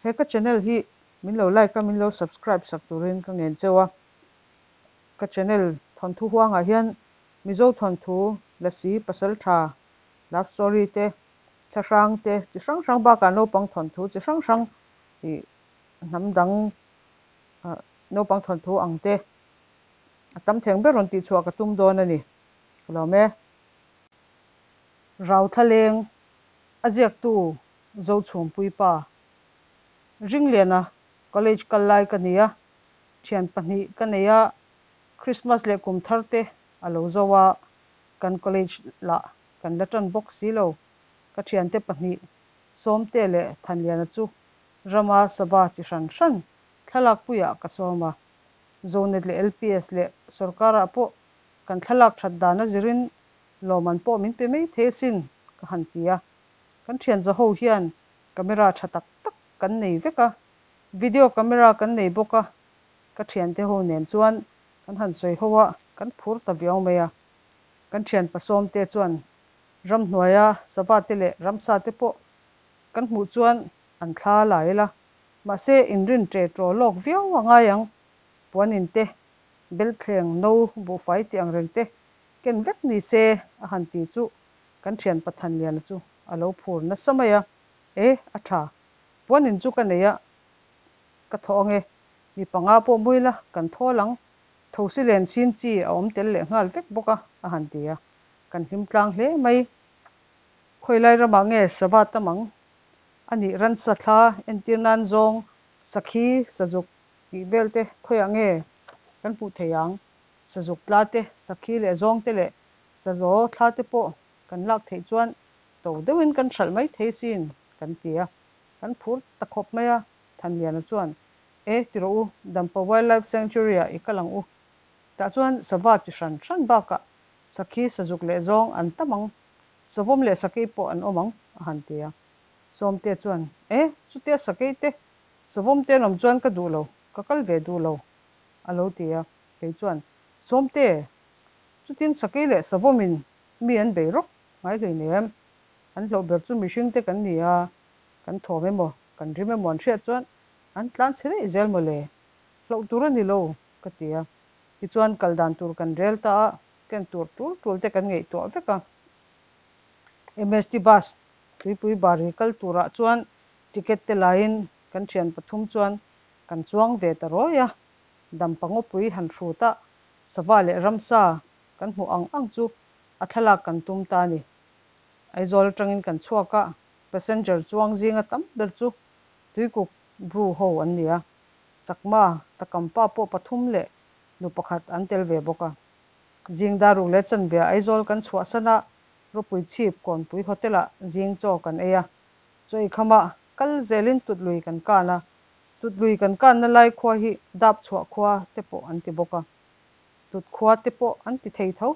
He ka channel hi min lo like a, min lo subscribe sak turin ka ngen cheu a. Ka channel thawnthu huangah hian Mizo thawnthu, Lasi, Pasaltha, love story te, thlahrang te chi hrang hrang bakah naupang thawnthu chi hrang hrang ih hnam dang naupang thawnthu ang te a tam theng ber rawn tihchhuah ka tum dawn a ni. Ka lawm e. Rauthlaleng a ziaktu Zochhumpui pa Ringliana college kal lai ka ni a, thian pahnih ka nei a, Christmas leh kum thar te a lo zo a, kan college lah kan la tan bawk si lo. Ka thiante pahnih Sawmte leh Thanliana chu rama sava chi hran hran thlalakpuiah ka sawm a, Zonet leh LPS leh sorkarah pawh kan thlalak that dan a zirin lawmman pawh min pe mai thei asin ka han ti a. Kan thian zaho hian camera tha tak tak kan nei vek a, video camera kan nei bawk a, ka thiante ho nen chuan kan han sawi ho a, kan phur ta viau mai a. Kan thian pasawmte chuan ramhnuaia sava te leh ramsa te pawh kan hmuh chuan an thla la ila, mahse inrin ṭe ṭaw lawk viau a ngai ang, puanin te, belthleng, no, buhfai tih ang reng te ken vek ni se a han ti chu kan thian Pathanliana chu a lo phur nasa mai a, E, a tha, puanin chu ka nei a, ka thawh ange, mi panga pawh mui la, kan thawl ang, thosi len sin chi a awm tel leh nghal vek bawk a, a han ti a, kan hlim tlang hle mai. Khawilai ramah nge sava tam ang? A nih ransa thla entir nan zawng sakhi, sazuk tih vel te khawiah nge kan hmuh thei ang? Sazuk tla te, sakhi leh zawng te leh sazaw thla te pawh kan lak theih chuan to deuhin kan hralh mai thei sin kan ti a, kan phur ta khawp mai a, Thanliana chuan, E ti rawh u, Dampa Wildlife Sanctuary-ah i kal ang u. Tah chuan sava chi hran hran bakah sakhi, sazuk leh zawng an tam ang, savawm leh sakei pawh an awm ang, a han ti a. Sawmte chuan, E, chutia sakei te, savawm te an awm chuan ka duh lo, ka kal ve duh lo, a lo ti a. Kei chuan, Sawmte, chutin sakei leh savawmin mi an bei rawk ngai hleinem, an hlauh ber chu mihringte kan ni a, kan thawm emaw, kan rim emaw an hriat chuan an tlan chhe daih zel maw le, hlauh tur a ni lo, ka ti a. Tichuan kal dan tur kan rel ta a, ken tur tul tul te kan ngaihtuah vek a. MST bus tuipui bari kal turah chuan ticket te laiin kan thian pathum chuan kan chuang ve ta rawi a. Dampa ngawpui han hrut a, sava leh ramsa kan hmuh ang ang chu a thlalak kan tum ta a ni. Aizawl atangin kan chhuak a, passenger chuang zinga tam ber chu Tuikuk Bru ho an ni a, Chakma, Takampa pawh pathum leh nu pakhat an tel ve bawk a. Zing daruk leh chanve Aizawl kan chhuahsan a, Ropui chhip Kawnpui Hotel-ah zing chaw kan ei a. Chaw eikhama kal zelin Tutlui kan kan a, Tutlui kan kanna lai khua hi Dap chhuah khua te pawh an ti bawk a. Tut khua te pawh an ti thei tho,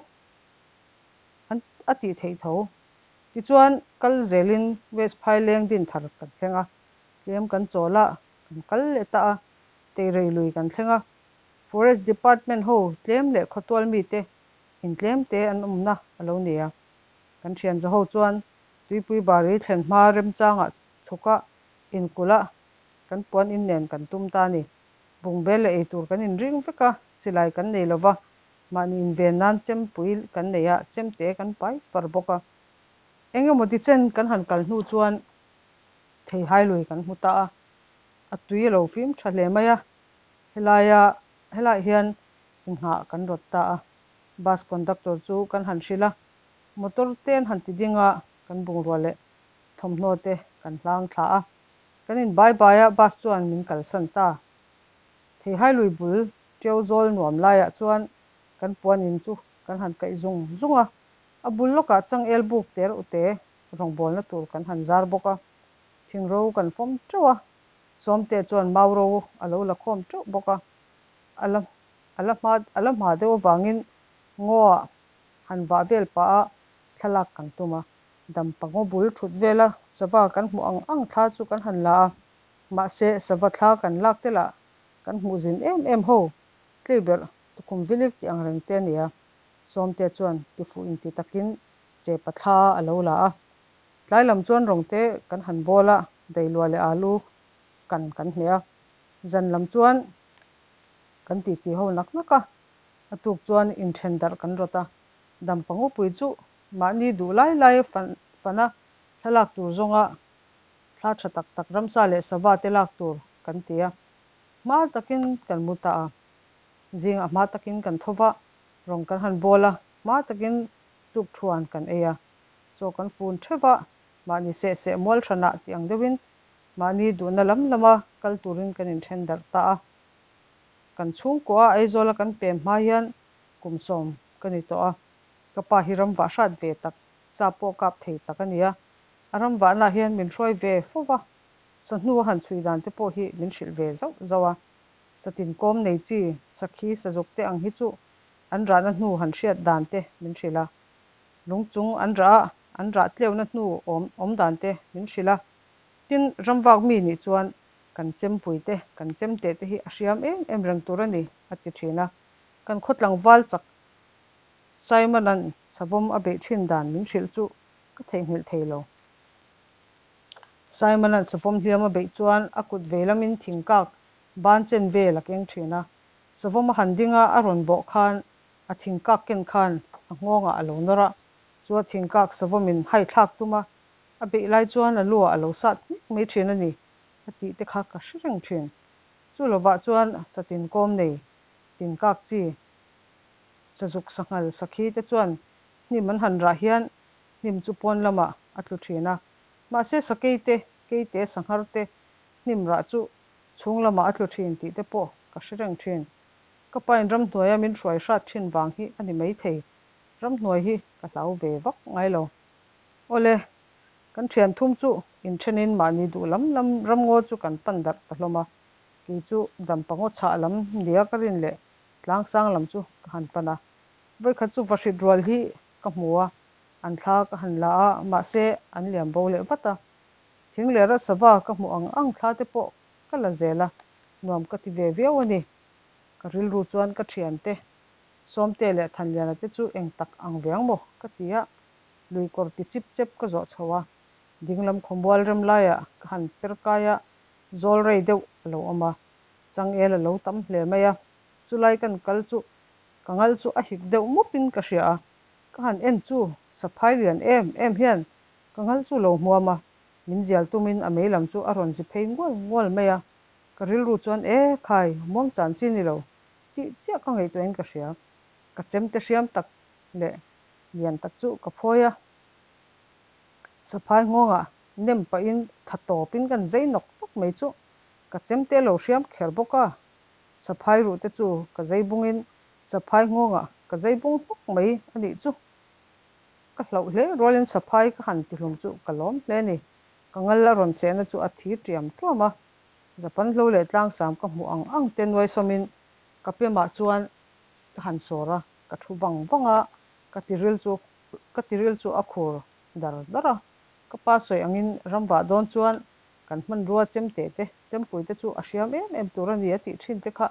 an a tih theih tho. Tichuan kal zelin West Phaileng Dinthar kan thleng a, tlem kan chawl a, kan kal leh ta a, Teirei lui kan thleng a. Forest Department ho tlem leh khawtual mite in tlem te an awmna a lo ni a. Kan thian za ho chuan Tuipui Bari thlen hma remchangah chhuka inkulh a kan puan in nen kan tum ta a ni. Bungbel leh eitur kan inring vek a, silai kan nei lova, mahni inven nan chempui kan nei a, chemte kan pai far bawk a. Eng emaw tichen kan han kal hnu chuan theihai lui kan hmu ta a, a tui a lo fim tha hle mai a, helaia helaiah hian inghah kan rawt ta a, bus conductor chu kan han hrilh a, motor te an han ti ding a, kan bungrua leh thawmhnaw te kan hlang thla a, kan in bai bai a, bus chuan min kalsan ta. Theihai lui bul ṭeu zawl nuam laiah chuan kan puan in chu kan han kaih zung zung a, a bul lawkah changel buk ter ute rawngbawlna tur kan han zar bawk a, thingro kan fawm ṭeuh a, Sawmte chuan mau ro a lo la khawm ṭeuh bawk a, a la a la hma a la hma deuh avangin ngaw-ah han vah vel pah a thlalak kan tum a, dampa ngaw bul ṭhut vela sava kan hmuh ang ang thla chu kan han la a, mahse sava thla kan lak te lah kan hmuh zin em em ho, tlei berh tukhum vilik tih ang reng te a ni a, Sawmte chuan tifuh inti takin chepa thla a lo la a. Tlai lam chuan rawng te kan han bawl a, dailua leh alu kan kan hmeh a. Zan lam chuan kan titi ho nak nak a, a tuk chuan inthen darh kan rawt a. Dampa ngawpui chu mahni duh lai lai fan a, thlalak tur zawnga thla tha tak tak ramsa leh sava te lak tur kan ti a. Hma takin kan mu ta a, zingah hma takin kan tho va, rawng kan han bawl a, hma takin tukthuan kan ei a, chaw kan fun theuh a, mahni seh seh mual hranah tih ang deuhin mahni duhna lam lama kal turin kan inthen darh ta a. Kan chhungkua Aizawla kan pem hma hian kum sawm ka ni tawh a, ka pa hi ram vah hrat ve tak, sa pawh kap thei tak a ni a, a ram vahnaah hian min hruai ve fo va, sahnu a han chhui dan te pawh hi min hrilh ve zauh zauh a. Satin kawm nei chi, sakhi sazuk te ang hi chu an rahna hnu han hriat dan te min hrilh a. Lung chung an rah a, an rah tleuna hnu awm awm dan te min hrilh a. Tin, ramvak mi nih chuan kan chempui te, kan chemte te hi a hriam em em reng tur a ni, a ti thin a. Kan khaw tlangval chak Simon-a'n savawm a beih thin dan min hrilh chu ka theihnghilh thei lo. Simon-a'n savawm hliam a beih chuan a kut vei lamin thingkak ban chen vel a keng thin a. Savawm a han ding a, a rawn bawh khan a thingkak ken khan a nghawngah a lo nawr a, chu a thingkak savawmin hai thlak tum a, a beih lai chuan a lu ah a lo sat hmek mai thin a ni a tih te kha ka hre reng thin. Chu lovah chuan satin kawm nei tinkak chi sazuk sanghal sakhi te chuan hnim an han rah hian hnim chu pawn lamah a tlu thin a, mahse sakei te, keite, sanghar te hnim rah chu chhung lamah a tlu thin tih te pawh ka hre reng thin. Ka pain ramhnuaia min hruai hrat thin vang hi a ni maithei. Ramhnuai hi ka hlau ve vak ngai lo. Awle, kan thian thum chu inthenin mahni duh lam lam ramngaw chu kan pan darh ta hlawm a. Kei chu dampa ngaw chhah lam nia ka rin leh tlangsang lam chu ka han pan a. Vawikhat chu vahrit rual hi ka hmu a, an thla ka han la a, mahse an liam bo leh vat a. Thing leh ral sava ka hmuh ang ang thla te pawh ka la zel a, nuam ka ti ve viau a ni. Ka rilru chuan ka thiante Sawmte leh Thanliana te chu eng tak ang ve ang maw ka ti a, lui kawr ti chip chep ka zawh chho a, dinglam khawmual rem laiah ka han per kai a, zawl rei deuh a lo awm a, changel a lo tam hle mai a, chulai kan kal chu ka ngal chu a hik deuh mupin ka hria a, ka han en chu saphai lian em em hian ka ngal chu lo hmuam a, min zial tumin a mei lam chu a rawn zi phei ngual ngual mai a, ka rilru chuan e khai muang chan chi ni lo tih chiah ka ngaihtuahin ka hria, ka chemte hriam tak leh lian tak chu ka phawi a, saphai nghawngah nem pahin tha tawpin kan zei nawk nawk mai chu ka chemte lo hriam kher bawk a, saphai ruh te chu ka zei bungin saphai nghawngah ka zei bung hnawk mai a nih chu. Ka hlauh hle rualin saphai ka han tihlum chu ka lawm hle a ni. Ka ngal a rawn chehna chu a thi ṭiam ṭuam a, Japan hlo leh tlangsam ka hmuh ang ang te nuaisawmin ka pemah chuan ka han sawr a, ka thu vang vang a, ka tiril chu ka tiril chu a khur dar dar a. Ka pa sawi angin ramvah dawn chuan kan hmanrua chemte te, chempui te chu a hriam em em tur a ni a tih thin te kha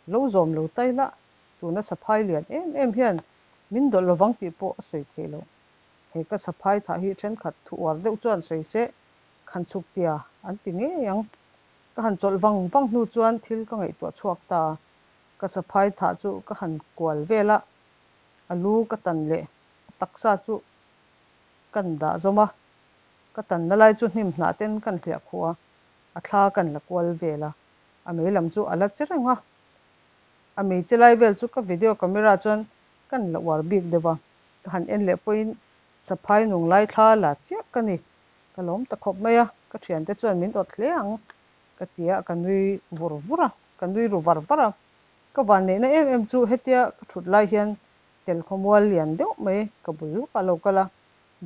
lo zawm lo tai la, tuna saphai lian em em hian min dawlh lovang tih pawh a sawi theih loh. He ka saphai thah hi thenkhat thu uar deuh chuan sawi se khan chhuk tia an ti ngei ang. Ka han chawlh vang vang hnu chuan thil ka ngaihtuah chhuak ta a, ka saphai thah chu ka han kual vel a, a lu ka tan leh a taksa chu kan dah zawm a, ka tanna lai chu hnim hnah ten kan hliah khuh a, a thla kan la kual vel a, a mei lam chu a la che reng a. A mei che lai vel chu ka video camera chuan kan la uar bik deuh a, ka han en leh pawhin saphai nung lai thla la chiah ka ni. Ka lawm ta khawp mai a, ka thiante chuan min awt hle ang ka ti a, ka nui vur vur a, ka nui ru var var a. Ka vanneihna em em chu hetia ka thut lai hian tel khawmual lian deuh mai ka bul lawkah a lo kal a,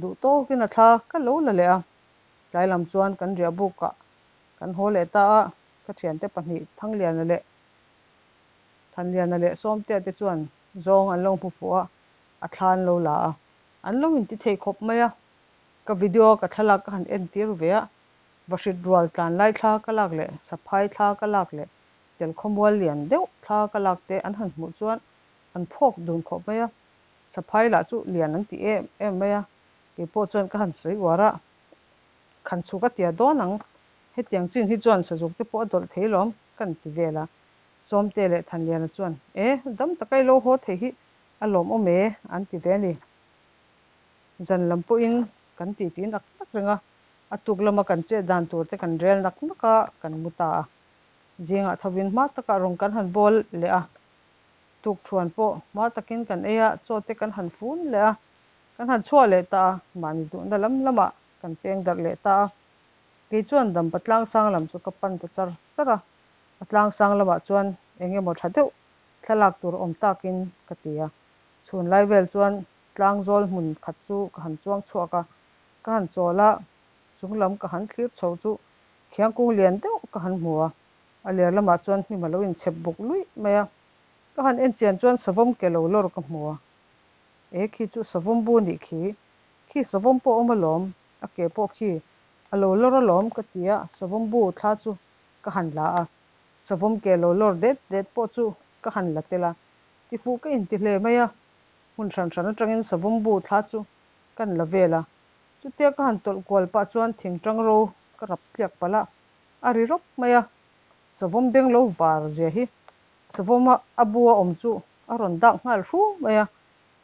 duh tawkin a thla ka lo la leh a. Tlai lam chuan kan riah bukah kan haw leh ta a, ka thiante pahnih Thangliana leh Thanliana leh Sawmtea te chuan zawng an lo hmu fuh a, a thla an lo la a, an lo inti thei khawp mai a. Ka video ka thlalak ka han entir ve a, vahrit rual tlan lai thla ka lak leh saphai thla ka lak leh tel khawmual lian deuh thla ka lak te an han hmuh chuan an phawk dun khawp mai a, saphai lah chu lian an ti em em mai a, keipawh chuan ka han sawi uar a, khan chhuk a tia dawn ang. Hetiang chin hi chuan sazuk te pawh a dawlh thei lawm, kan ti vel a. Sawmte leh Thanliana chuan, E, dam taka i lo haw thei hi a lawmawm e, an ti ve a ni. Zan lam pawhin kan titi nak nak reng a, a tuk lama kan chet dan tur te kan rel nak nak a, kan mu ta a. Zingah thovin hma takah rawng kan han bawl leh a, Tukthuan pawh hma takin kan ei a, chaw te kan han fun leh a, kan han chhuah leh ta a, mahni duhna lam lamah kan peng darh leh ta a. Kei chuan Dampa tlangsang lam chu ka pan ta char char a, a tlangsang lamah chuan eng emaw tha deuh thlalak tur awm takin ka ti a. Chhun lai vel chuan tlangzawl hmun khat chu ka han chuang chhuak a, ka han chawl a, chung lam ka han thlir chho chu khiangkung lian deuh ka han hmu a, a ler lamah chuan hnim a lo inchhep buk luih mai a. Ka han en chian chuan savawm ke lo lawr ka hmu a, E khi chu savawm bu nih khi, khi savawm pawh awm alawm, a ke pawh khi a lo lawr alawm ka ti a, savawm bu thla chu ka han la a, savawm ke lo lawr det det pawh chu ka han la tel a, tifuh ka inti hle mai a, hmun hran hran atangin savawm bu thla chu kan la vel a, chutia ka han tawlh kual pah chuan thingtang ro ka rap tliak palh a, a ri rawp mai a, savawm beng lo var zia hi Savawma a bu a awm chu a rawn dak nghal hru mai a,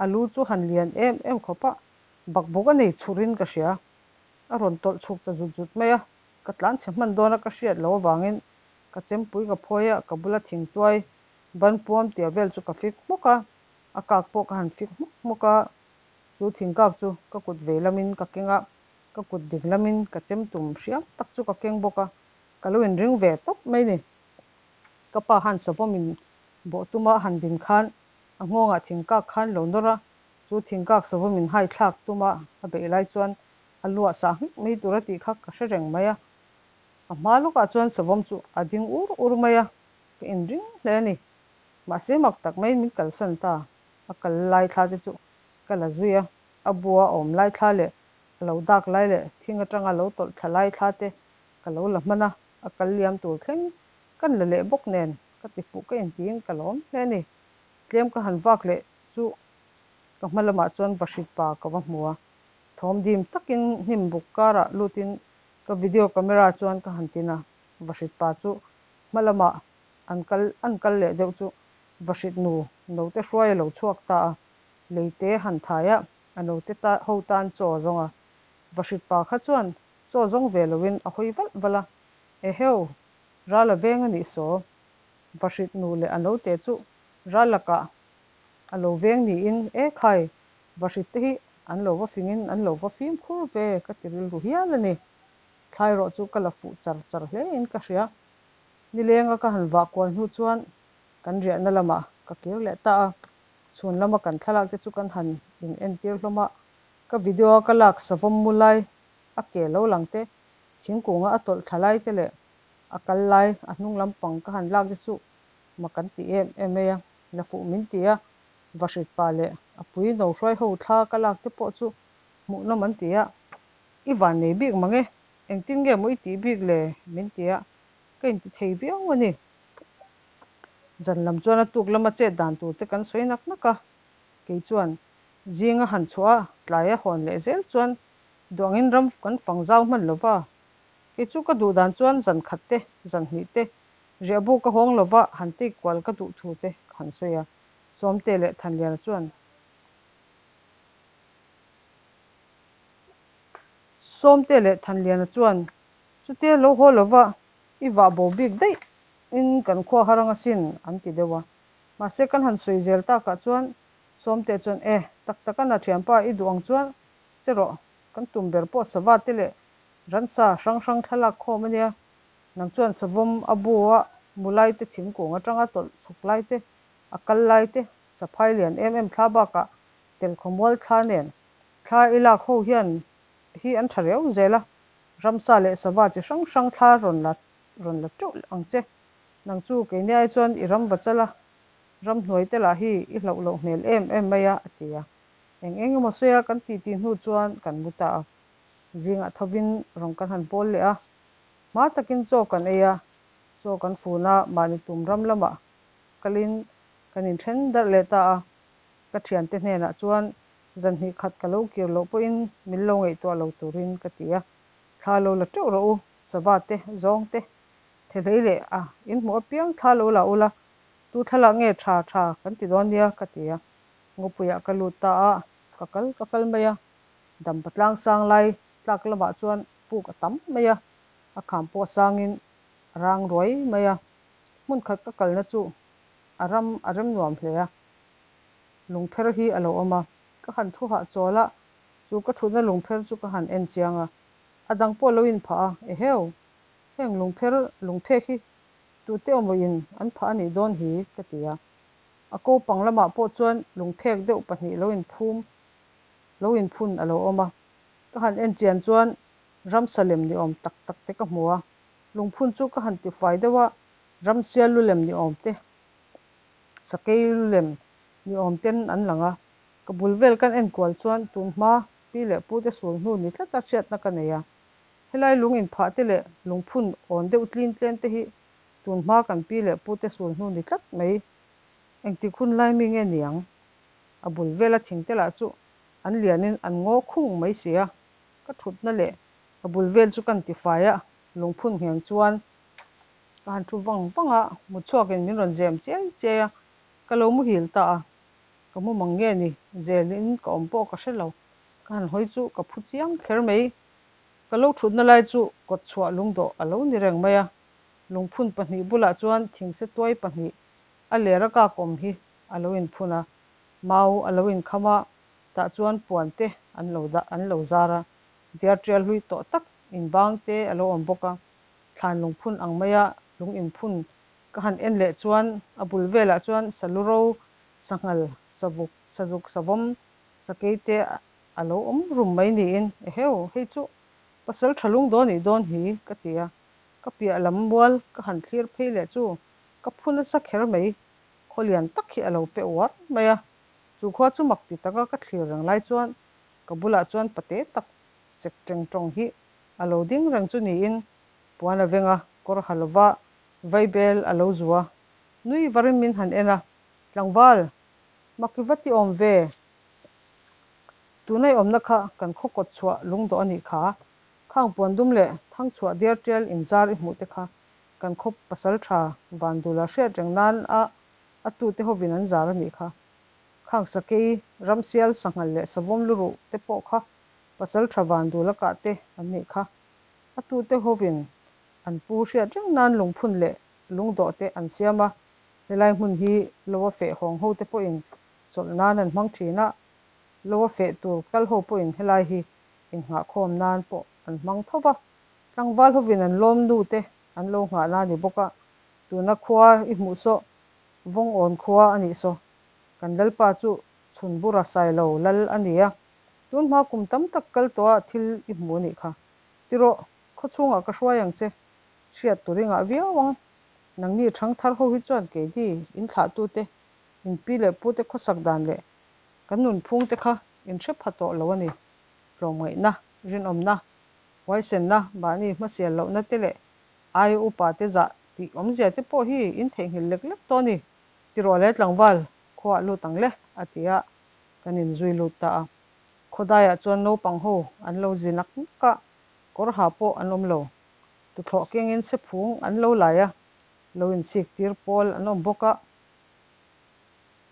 a lu chu han lian em em khawp a, bakbuk a nei chhurhin ka hria. A rawn tawlh chhuk ta zut zut mai a, ka tlanchhe hman dawn a ka hriat loh avangin ka chempui ka phawi a, ka bula thingtuai ban puam tia vel chu ka fik hmawk a, a kak pawh ka han fik hmawk hmawk a, chu thingkak chu ka kut vei lamin ka keng a, ka kut ding lamin ka chem tum hriam tak chu ka keng bawk a, ka lo inring ve tawp mai ni. Ka pa han savawm in bawh tuma a han din khan a nghawngah thingkak khan lo nawr a, chu thingkak savawm in hai thlak tuma a beih lai chuan a luah sah nghek mai tur a tih kha ka hre reng mai a. A hma lawkah chuan savawm chu a ding ur ur mai a, ka inring hle a ni. Mahse mak tak maiin min kalsan ta, a kal lai thla te chu ka la zui a, a bua a awm lai thla leh a lo dak lai leh thing atanga lo tawlh thla lai thla te ka lo la hman a, a kal liam tur thleng kan la leh bawk nen ka ti fuh ka intiin ka lawm hle a ni. Tlem ka han vak leh chu ka hma lamah chuan vahrit pa ka va hmu a, thawm dim takin hnim buk karah lutin ka video camera chuan ka han tin a, vahrit pa chu hma lamah an kal an kal leh deuh chu vahrit nu note hruai a lo chhuak ta a, leite han thai a, a note ta ho tan chaw a zawng a, vahrit pa kha chuan Chaw zawng ve loin a hawi valh valh a, Eheu, ral a veng a nih saw? Vahrit nu leh a note chu ral lakah a lo veng niin, E khai, vahrit te hi an lo va fingin an lo va fimkhur ve ka ti rilru hial a ni. Thlai rawh chu ka la fuh char char hlein ka hria. Nilenga ka han vah kual hnu chuan kan riahna lamah ka kir leh ta a, chhun lama kan thlalak te chu kan han in entir hlawm a, ka video a ka lak savawm mu lai a ke lo lang te, thingkunga a tawlh thla lai te leh a kal lai a hnung lampang ka han lak te chu mak an ti em em mai a, la fuh min ti a, vahrit pa leh a pui no hruai ho thla ka lak te pawh chu hmuhnawm an ti a. I van nei bik mang e, engtin nge maw i tih bik le min ti a, ka inti thei viau a ni. Zan lam chuan a tuk lama chet dan tur te kan sawi nak nak a, kei chuan zinga han chhuah a tlai a hawn leh zel chuan Duangin ram kan fang zau hman lo va, kei chu ka duh dan chuan zan khat te, zan hnih te, riahbu ka hawng lo va, han tei kual ka duh thu te ka han sawi a. Sawmte leh Thanliana chuan. Sawmte leh Thanliana chuan, Chutia lo haw lo va, i vah bo bik daih in kan khua har ang asin, an ti deuh a. Mahse kan han sawi zel takah chuan Sawmte chuan, E, tak taka na thianpa i duh ang chuan Che rawh, kan tum ber pawh sava te leh ransa hrang hrang thlalak khawm a nia. Nang chuan savawm a bu a mu lai te, thingkung atanga tawlh chhuk lai te, a kal lai te, saphai lian em em thla bakah telkhawmual thla nen thla i lak ho hian hi an tha riau zel a, ramsa leh sava chi hrang hrang thla rawn la rawn la teuh ang che. Nang chu keini ai chuan i ram va chal a, ramhnuai te lah hi i hlauh loh hmel em em mai a, a ti a. Eng eng emaw sawi a kan titi hnu chuan kan mu ta a. Zingah thovin rawn kan han pawl leh a. Hma takin chaw kan ei a, chaw kan fun a, mahni tum ram lamah kalin kan inthen darh leh ta a. Ka thiante hnenah chuan zan hnih khat ka lo kir loh pawhin min lo ngaihtuah lo turin ka ti a. Thla lo la teuh rawh u, Sava te, zawng te, thehlei leh a in hmuh apiang thla lo la ula, tu thlalak nge tha tha kan ti dawn nia ka ti a. Ngawpuiah ka lut ta a, ka kal ka kal mai a. Dampa tlang sang lai tlak lamah chuan puk a tam mai a, a kham pawh a sangin a rang ruai mai a. Hmun khat ka kalna chu a ram a rem nuam hle a, lungpher hi a lo awm a. Ka han thu hahchawl a, chu ka thutna lungpher chu ka han en chiang a, a dang pawh a lo inphah a, Eheu! Heng lungpher lungphek hi tute awmawhin an phah a nih dawn hi ka ti a. A ko pang lamah pawh chuan lungphek deuh pahnih lo inphum lo inphun a lo awm a. Ka han en chian chuan ramsa lem ni awm tak tak te ka hmu a. Lungphun chu ka han tifai deuh a, ramsial lu lem ni awm te, sakei lu lem ni awm ten an lang a. Ka bul vel kan en kual chuan tun hma pi leh pu te sul hnu ni tlata hriatna ka nei a. Helai lung inphah te leh lungphun awn deuh tlin tlen te hi tun hma kan pi leh pu te sul hnu ni tlat mai. Engtik hun lai mi nge niang? A bul vela thing te lah chu an lianin an ngaw khung mai si a. Ka thutna leh a bul vel chu kan tifai a, lungphun ngheng chuan ka han thu vang vang a, mutchhuakin min rawn zem chiai chiai a, ka lo muhil ta a. Ka mu mang nge ni? Zelin ka awm pawh ka hre lo. Ka han hawi chu ka phu chiang kher mai. Ka lo thutna lai chu kawtchhuah lungdawh a lo ni reng mai a. Lungphun pahnih bulah chuan thingse tuai pahnih a ler a kak awm hi a lo inphun a. Mau a lo inkham a, tah chuan puan te an lo dah an lo zar a. Diar tial hlui tawh tak inbang te a lo awm bawk a. Thlan lungphun ang maia lung inphun ka han en leh chuan a bul velah chuan saluro, sanghal, savuk, sazuk, savawm, sakei te a lo awm rum mai niin, Eheu, hei chu pasal tha lung dawn nih dawn hi, ka ti a. Ka piah lam mual ka han thlir phei leh chu ka phu nasa kher mai, khaw lian tak hi a lo pe uar mai a. Chu khua chu mak ti taka ka thlir reng lai chuan ka bulah chuan pate tak sek teng tawng hi a lo ding reng chu niin puan a veng a, kawr ha lova vaibel a lo zu a, nui varin min han en a, Tlangval, mak i va ti awm ve? Tuna i awmna kha kan khaw kawt chhuah lungdawh a nih kha. Khang puan dum leh thangchhuah diar tial inzar i hmuh te kha kan khaw pasal tha Vandula hriat reng nan a a tute hovin an zar a nih kha. Khang sakei, ramsial, sanghal leh savawm luruh te pawh kha pasal tha Vandula kah te an nih kha. A tute hovin an pu hriat reng nan lungphun leh lungdawh te an siam a, helai hmun hi lo a feh hawng ho te pawhin chawlh nan an hmang thin a, lo a feh tur kal ho pawhin helai hi innghahkhawm nan pawh an hmang tho va, tlangval hovin an lawm nu te an lo nghah na a ni bawk a, tuna khua i hmuh saw Vawngawn khua a nih saw kan Lalpa chu Chhunbura Sailo lal a ni a, tun hma kum tam tak kal tawh a thil i hmu a nih kha. Tirawh, khaw chhungah ka hruai ang che, hriat tur i ngah viau ang. Nangni thangthar ho hi chuan keini in thlahtute, in pi leh pute khawsak dan leh kan nunphungte kha in hre pha tawh lo a ni. Tlawmngaihna, rinawmna, huaisenna, mahni hmasial lohna te leh aia upate zah tih awmzia te pawh hi in theihnghilh lek lek tawh a ni. Tirawh le tlangval, khuaah lut ang le, a ti a, kan inzui lut ta a. Khawdaiah chuan naupang ho an lo zi nak nak a, kawr ha pawh an awm lo. Tuthlawh kengin sephung an lo lai a, lo insik tir pawl an awm bawk a.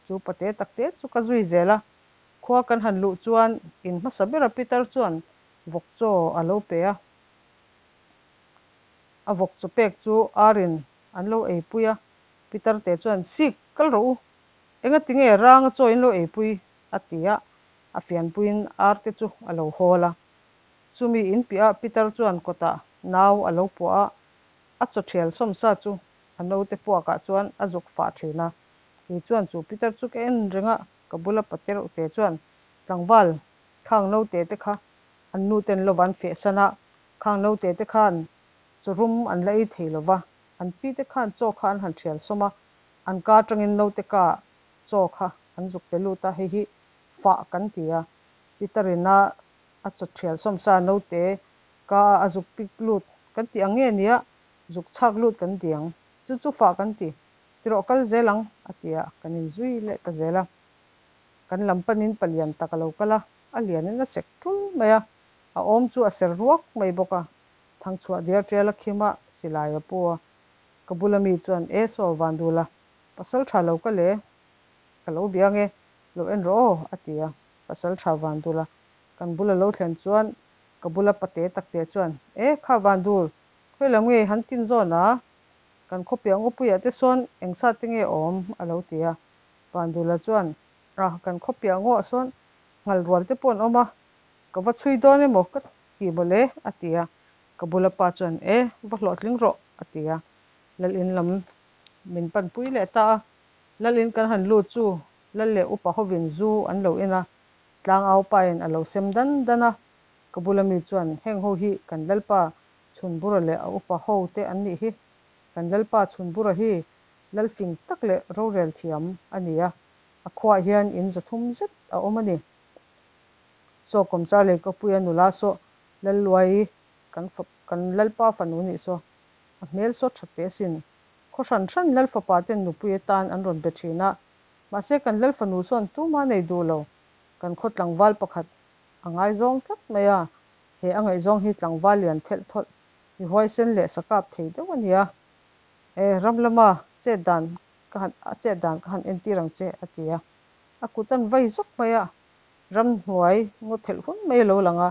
Chu pate takte chu ka zui zel a, khua kan han luh chuan in hmasa bera Peter chuan vawk chaw a lo pe a. A vawk chaw pek chu arin an lo eipui a, Peter te chuan, Sik, kal rawh u, engatinge ranga chaw in lo eipui? a ti a, a fianpuiin ar te chu a lo hawl a. Chumi in piah ah Peter chuan kawtah nau a lo puah a, a chaw thial sawmsa chu a naute puakah chuan a zuk fah thin a. Kei chuan chu Peter chu ka en reng a, ka bula patereuh te chuan, Tlangval, khang naute te kha an nu ten lova an fehsan a, khang naute te khan chaw rum an la ei thei lova, an pi te khan chaw kha an han thial sawm a, an ka atangin naute ka chaw kha an zuk pe lut a, hei hi fah kan ti a, Peter ina a chaw thial sawmsa naute ka a zuk pik lut kan tih ang nge nia, zuk chhak lut kan ti ang, chu chu fah kan ti, tirawh kal zel ang a ti a, kan inzui leh ta zel a. Kan lam panin palian tak a lo kal a, a lianin a sek tul mai a, a awm chu a ser ruak mai bawk a. Thangchhuah diar tial a khim a, silai a pu a. Ka bula mi chuan, E saw Vandula, pasal tha lo kal e, ka lo bia ange, lo en rawh aw, a ti a. Pasal tha Vandula kan bula lo thlen chuan ka bula pate takte chuan, E kha Vandul, khawi lam nge i han tin zawn a? Kan khawpiah ngawpuiah te sawn eng sat te nge awm? a lo ti a. Vandula chuan, A, kan khawpiah ngawah sawn nghal rual te pawh an awm a, ka va chhui dawn emaw ka ti mawle, a ti a. Ka bula pa chuan, E, va hlawhtling rawh, a ti a. Lalin lam min panpui leh ta a. Lalin kan han lut chu Lal leh upa hovin zu an lo en a, tlangau pain a lo sem dan dan a. Ka bula mi chuan, Heng ho hi kan Lalpa Chhunbura leh a upa ho te an nih hi. Kan Lalpa Chhunbura hi lal fing tak leh rorel thiam a ni a, a khuaah hian in 300 zet a awm a ni. Saw Kawmchar Leikapuia nula saw Lalluai kan kan Lalpa fanu nih saw a hmel saw that teh asin. Khaw hran hran Lal fapa ten nupui atan an rawn be thin a, mahse kan Lal fanu sawn tuma nei duh lo. Kan khaw tlangval pakhat a ngaizawng tlat mai a, he a ngaihzawng hi tlangval lian thelh thawlh, mi huaisen leh sakap thei deuh a ni a. E, ram lama chet dan ka han a chet dan ka han entir ang che, a ti a. A kut an vai zawk mai a, ramhnuai ngaw thelh hun mai a lo lang a,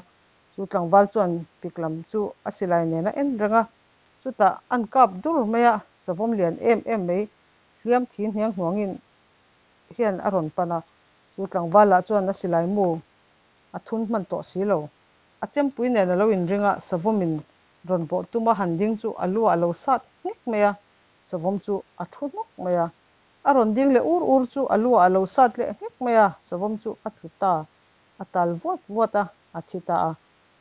chu tlangval chuan pik lam chu a silai nen a en reng a, chutah an kap dur mai a, savawm lian em em mai hliam thi hniang hnuangin hian a rawn pan a, chu tlangval lah chuan a silai mu a thun hman tawh si lo. A chempui nen a lo inring a, savawmin rawn bawh tuma han ding chu a lu ah a lo sat nghek mai a, savawm chu a thu hnawk mai a. A rawn ding leh ur ur chu a lu ah a lo sat leh nghek mai a, savawm chu a tlu ta, a tal vuat vuat a, a thi ta a.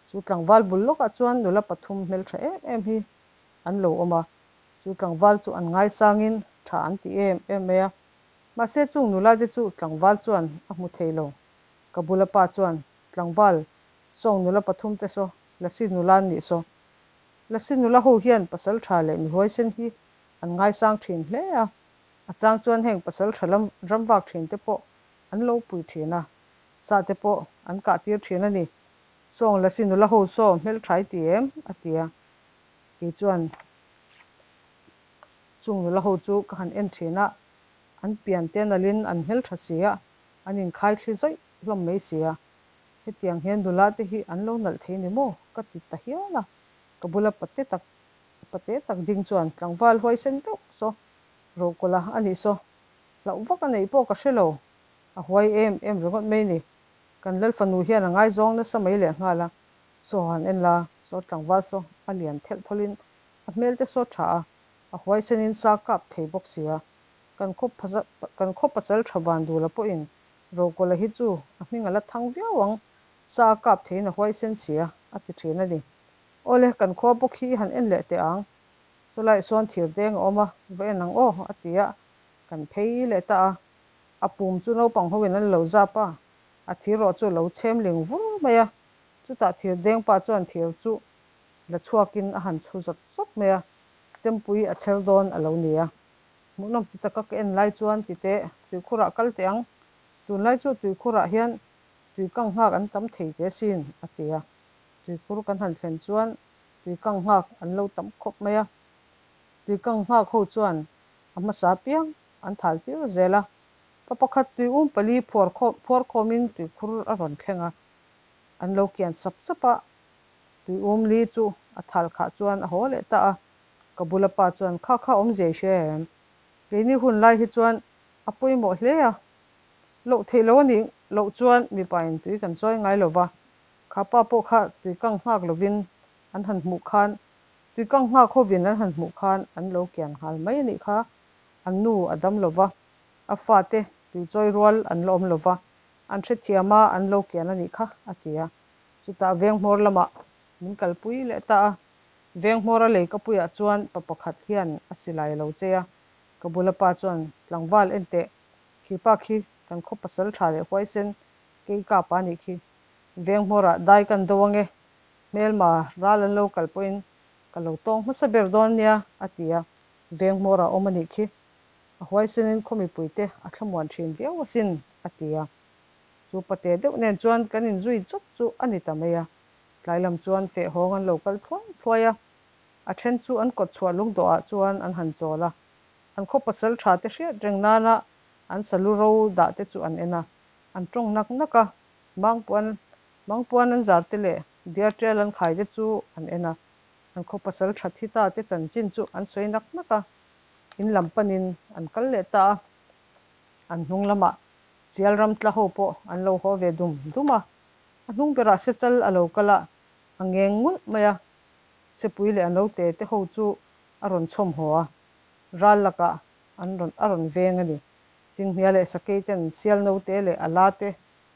Chu tlangval bul lawkah chuan nula pathum hmeltha em em hi an lo awm a, chu tlangval chu an ngaisangin tha an ti em em mai a. Mahse chung nula te chu tlangval chuan a hmu thei lo. Ka bula pa chuan, Tlangval, sawng nula pathum te saw, Lasi nula an nih saw. Lasi nula ho hian pasal tha leh mi huaisen hi an ngaisang thin hle a, a chang chuan heng pasal tha lam ram vak thin te pawh an lo pui thin a, sa te pawh an kah tir thin a ni. Sawng Lasi nula ho saw hmeltha i ti em? a ti a. Kei chuan chung nula ho chu ka han en thin a, an pian te nalhin an hmeltha si a, an inkhai thli zawih hlawm mai si a. Hetiang hian nula te hi an lo nalh thei ni maw? ka ti ta hial a. Ka bula pate tak pate tak ding chuan tlangval huaisen deuh saw Rohkawla a nih saw hlauh vak a neih pawh ka hre lo. A huai em em ringawt mai ni. Kan Lalfanu hian a ngaizawng nasa mai lehnghal a. Saw han en la, saw tlangval saw a lian thelh thawlhin a hmel te saw tha a, a huaisenin sa kap thei bawk si a. Kan khaw kan khaw pasal tha Vandula pawhin Rohkawla hi chu a hming a la thang viau ang, sa a kap theiin a huaisen si a, a ti thin a ni. Awle, kan khua bawk hi i han en leh teh ang. Chulaiah sawn thir deng a awm a, va en ang aw, a ti a, kan phei leh ta a. A pum chu naupang hoin an lo zap a, a thir rawh chu a lo chhem ling vur mai a. Chutah thir deng pa chuan thir chu la chhuakin a han chhu zawt zawt mai a, chempui a chher dawn a lo ni a. Hmuhnawm ti taka ka en lai chuan titeh tuikhurah kal teh ang, tunlai chu tuikhurah hian tuikang nghak an tam thei teh asin, a ti a. Tuikhur kan han thlen chuan tuikang nghak an lo tam khawp mai a. Tuikang nghak ho chuan a hmasa piang an thal tir zel a. Pa pakhat tui um pali phuar phuar khawmin tuikhur a rawn thleng a. An lo kian sap sap a. Tui um li chu a thal khah chuan a haw leh ta a. Ka bula pa chuan kha kha awmzia i hria em? Keini hun lai hi chuan a pawimawh hle a. Loh theih loh a nih loh chuan mipain tui kan chawi ngai lo va. Kha pa pawh kha tuikang nghak lovin an han hmuh khan, tuikang nghak hovin an han hmuh khan an lo kian nghal mai a nih kha. An nu a dam lo va, a fate tuichawi rual an la awm lo va, an hrethiam a, an lo kian a nih kha, a ti a. Chutah Venghmawr lamah min kalpui leh ta a. Venghmawra lei ka puiah chuan pa pakhat hian a silai a lo chei a, ka bula pa chuan, Tlangval en teh, khi pa khi kan khaw pasal tha leh huaisen kei kapa a nih khi. Venghmawrah dai kan do ange, hmelma ral an lo kal pawhin ka lo tawng hmasa ber dawn nia, a ti a. Venghmawrah awm a nih khi. A huaisenin khaw mipuite a thlamuan thin viau asin, a ti a. Chu pate deuh nen chuan kan inzui chawt chu a ni ta mai a. Tlai lam chuan feh hawng an lo kal thuai thuai a, a then chu an kawtchhuah lungdawhah chuan an han chawl a. An khaw pasal tha te hriat reng nana an salu ro dah te chu an en a, an tawng nak nak a, mangpuan mangpuan an zar te leh diar tial an khai te chu an en a, an khaw pasal tha thi ta te chanchin chu an sawi nak nak a, in lam panin an kal leh ta a. An hnung lamah sial ram tla ho pawh an lo haw ve dum dum a, a hnung berah sechal a lo kal a, a ngeng ngulh mai a, sepui leh a naute te ho chu a rawn chhawm haw a, ral lakah an rawn a rawn veng a ni. Chinghnia leh sakei ten sial naute leh a la te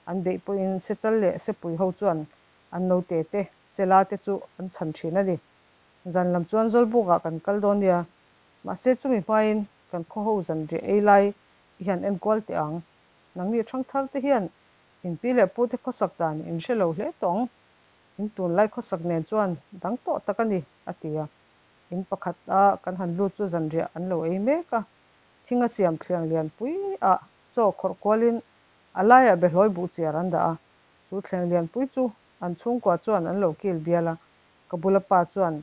an beih pawhin sechal leh sepui ho chuan an naute te, sela te chu an chhan thin a ni. Zan lam chuan Zawlbukah kan kal dawn nia, mahse chumi hmain kan khaw ho zanriah ei lai i han enkual teh ang. Nangni thangthar te hian in pi leh pu te khawsak dan in hre lo hle tawh ang. In tunlai khawsak nen chuan dang tawh tak a ni, a ti a. In pakhat a kan han lut chu zanriah an lo ei mek a. Thing a siam thliang lian pui ah chaw khawrh kualin a laiah behlawi buh chiar an dah a. Chu thleng lian pui chu an chhungkua chuan an lo kil bial a. Ka bula pa chuan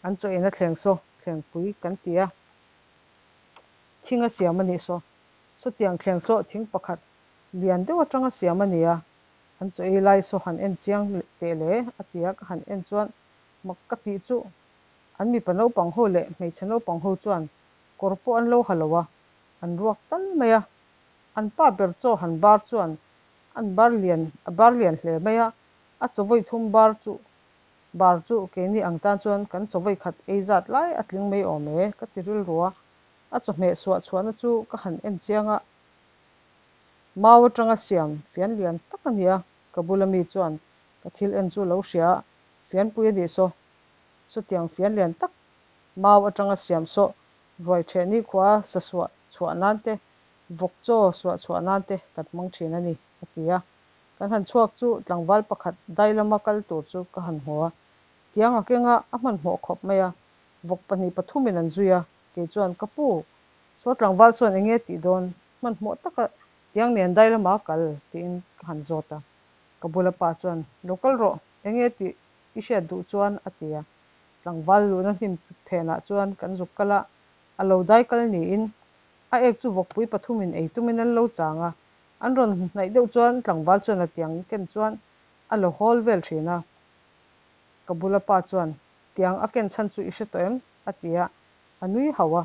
an chaw eina thleng saw thlengpui kan ti a. Thing a siam a nih saw. Sawtiang thleng saw thing pakhat lian deuh atanga siam a ni a. An chaw ei lai saw han en chiang teh le a ti a, ka han en chuan mak ka tih chu an mipa naupang ho leh hmeichhe naupang ho chuan kawr pawh an lo ha lo a, an ruak tal mai a. An pa ber chaw han bar chuan an bar lian a bar lian hle mai a, a chaw vawi thum bar chu bar chu keini ang tan chuan kan chaw vawi khat ei zat lai a tling mai awm e ka ti rilru a, a chawhmeh suah chhuahna chu ka han en chiang a. Mau atanga siam fian lian tak a ni a, ka bula mi chuan ka thil en chu lo hria a, fianpui a nih saw. Sawtiang fian lian tak mau atanga siam saw ruai theh nikhua sa suah chhuah nan te, vawk chaw suah chhuah nan te kan hmang thin a ni, a ti a. Kan han chhuak chu tlangval pakhat dai lama kal tur chu ka han hmu a, tiang a kenga a hmanhmawh khawp mai a, vawk pahnih pathumin an zui a, kei chuan ka pu, saw tlangval chuan eng nge tih dawn? Hmanhmawh taka tiang nen dai lama a kal tiin ka han zawt a. Ka bula pa chuan, Lo kal rawh, eng nge tih i hriat duh chuan a ti a. Tlangval luhna hnim phenah chuan kan zuk kal a, a lo dai kal niin a ek chu vawkpui pathumin ei tumin an lo chang a. An rawn hnaih deuh chuan tlangval chuan a tiang ken chuan a lo hawl vel thin a. Ka bula pa chuan, Tiang a ken chhan chu i hre tawh em? a ti a, a nui hauh a.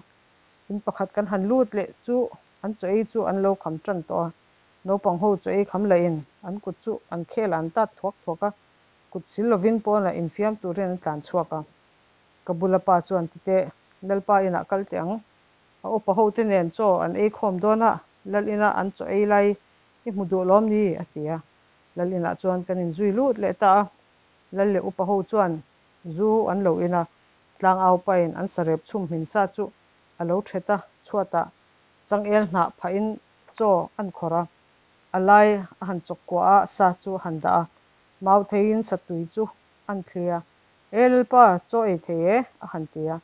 In pakhat kan han lut leh chu an chaw ei chu an lo kham tan tawh a, naupang ho chaw ei kham lahin an kut chu an khel ah an tat thuak thuak a, kut sil lovin pawnah infiam turin an tlan chhuak a. Ka bula pa chuan titeh, Lalpa inah kal teh ang. A upa ho te nen chaw an ei khawm dawn a, Lal inah an chaw ei lai i hmu duh lawm ni? a ti a. Lal inah chuan kan inzui lut leh ta a, Lal leh upa ho chuan zu an lo in a, Tlangau pain an sarep chhum hmin sa chu a lo thet a, chhuatah changel hnah phahin chaw an khawrh a, a lai a han chawk kuah a, sa chu a han dah a, mau theiin satui chu an thli a, E Lalpa, chaw ei thei e, a han ti a.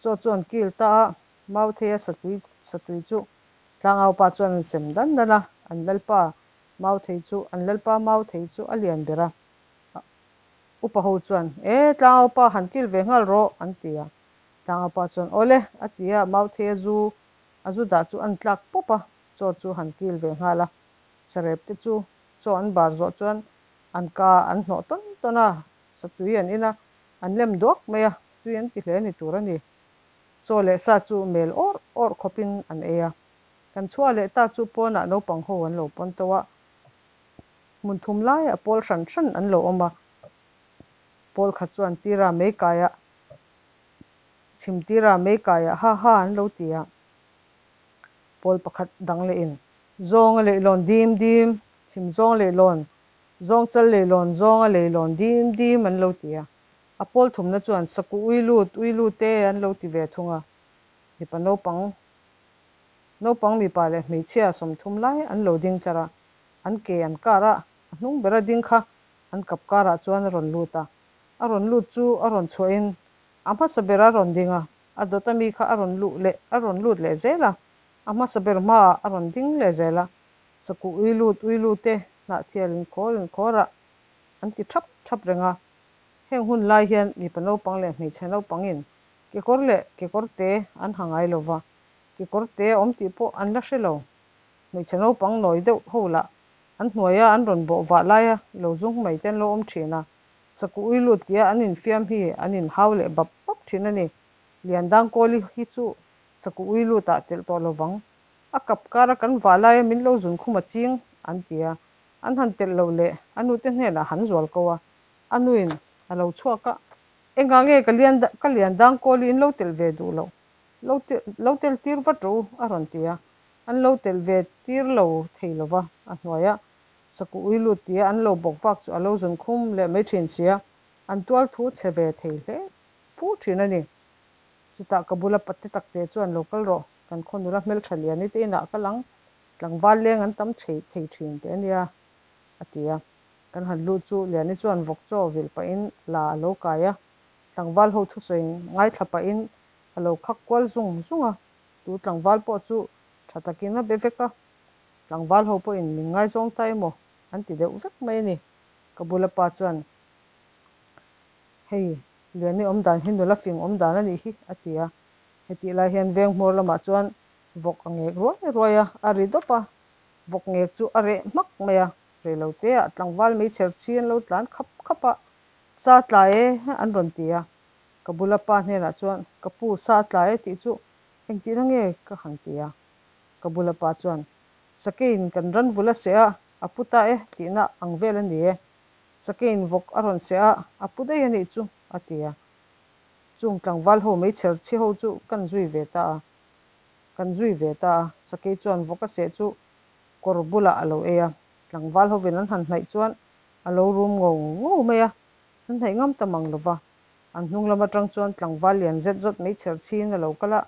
Chaw chu an kil ta a, mau theia satui satui chu tlangau pa chuan an sem dan dan a, an Lalpa mau thei chu an Lalpa mau thei chu a lian ber a. Upa ho chuan, E, tlangaupa han kil ve nghal rawh, an ti a. Tlangaupa chuan, Awle, a ti a, Mauthei a zu a zu dah chu an tlak pawp a, chaw chu han kil ve nghal a. Sarep te chu chaw an bar zawh chuan an ka an hnawh tawn tawn a, satui an in a, an lem duak mai a, tui an ti hle ni tur a ni. Chaw leh sa chu mel awrh awrh khawpin an ei a. Kan chhuah leh ta chu pawnah naupang ho an lo pawn tawh a, Hmun thum laiah pawl hran hran an lo awm a, pawl khat chuan tira mei kaiah, chhim tira mei kaiah ha ha an lo ti a, pawl pakhat dang lehin zawnga leihlawn dim dim, chhim zawng leihlawn, zawng chal leihlawn zawnga leihlawn dim dim an lo ti a, a pawl thumna chuan sakuh ui lut ui lut e an lo ti ve thung a, mipa naupang naupang mipa leh hmeichhia 30 lai an lo ding tlar a. An ke an kar a, a hnung bera ding kha an kap karah chuan a rawn lut a. A rawn lut chu a rawn chhuahin a hmasa ber a rawn ding a, a dawt ami kha a rawn luh leh a rawn lut leh zel a, a hmasa ber hmaah a rawn ding leh zel a. Sakuh ui lut ui lut te, hnahthial inkhawr inkhawrah an ti thap thap reng a. Heng hun lai hian mipa naupang leh hmeichhe naupangin kekawr leh kekawrte an ha ngai lo va, kekawrte a awm tih pawh an la hre lo. Hmeichhe naupang nawi deuh ho lah an hnuaia an rawn bawh vah laia lo zung mai te an lo awm thin a, sakuh ui lut tia an infiam hi an inhau leh bap bap thin a ni. Liandangkawli hi chu sakuh ui lutah telh tawh lo vang. A kap kara kan vah laia min lo zun khum a ching an ti a, an han telh loh leh a nute hnenah han zual ko a, a nuin a lo chhuak a, Engah nge ka lian ka Liandangkawli in lo telh ve duh loh? Lo lo tel tir vat rawh u a rawn ti a, an lo telh ve tir lo thei lo va, a hnuaia sakuh ui lut tia an lo bawk vak chu a lo zun khum leh mai thin sia, an tual thu chhe ve thei hle fu thin a ni. Chutah ka bula pate takte chuan lo kal rawh, kan khaw nula hmeltha liani te inah kal ang, tlangval leng an tam thei thei thin teh a nia, a ti a. Kan han lut chu Liani chuan vawk chaw vilh pahin la a lo kai a, tlangval ho thusawi ngaithla pahin a lo khak kual zung zung a, tu tlangval pawh chu tha takin a be vek a, tlangval ho pawhin min ngaizawng ta emaw an ti deuh vek mai a ni. Ka bula pa chuan, Hei, Liani awm dan hi nula fing awm dan a nih hi, a ti a. Hetih lai hian veng hmawr lamah chuan vawk a ngek ruai ruai a, a ri dawp a, vawk ngek chu a reh hmak mai a. Reiloteah tlangval meichher chhi an lo tlan khap khap a, Sa tla e, an rawn ti a. Ka bula pa hnenah chuan, Ka pu, sa tla e tih chu engtihna nge ka han ti a. Ka bula pa chuan, Sakeiin kan ran vul a seh a, a pu ta e tihna ang vel a ni e. Sakeiin vawk a rawn seh a, a pu daih a nih chu, a ti a. Chung tlangval ho meichher chhi ho chu kan zui ve ta a. Kan zui ve ta a, sakei chuan vawk a seh chu kawr bulah a lo ei a. Tlangval hovin an han hnaih chuan a lo rum ngo ngo mai a, an hnaih ngam ta mang lo va. An hnung lam atang chuan tlangval lian zet zawt meichher chhiin a lo kal a,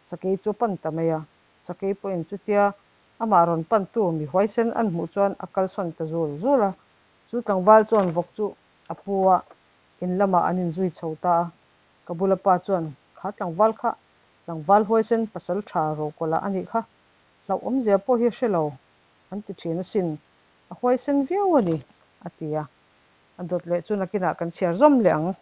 sakei chu a pan ta mai a. Sakei pawhin chutia amah rawn pantu mi huaisen an hmuh chuan a kalsawn ta zul zul a. Chu tlangval chuan vawk chu a pu a, in lamah an inzui chho ta a. Ka bula pa chuan, Kha tlangval kha, tlangval huaisen pasal tha rokawlh a nih kha, hlauh awmzia pawh hi a hre lo, an ti thin asin, a huaisen viau a ni, a ti a. A dawt leh chu nakinah kan chhiar zawm leh ang.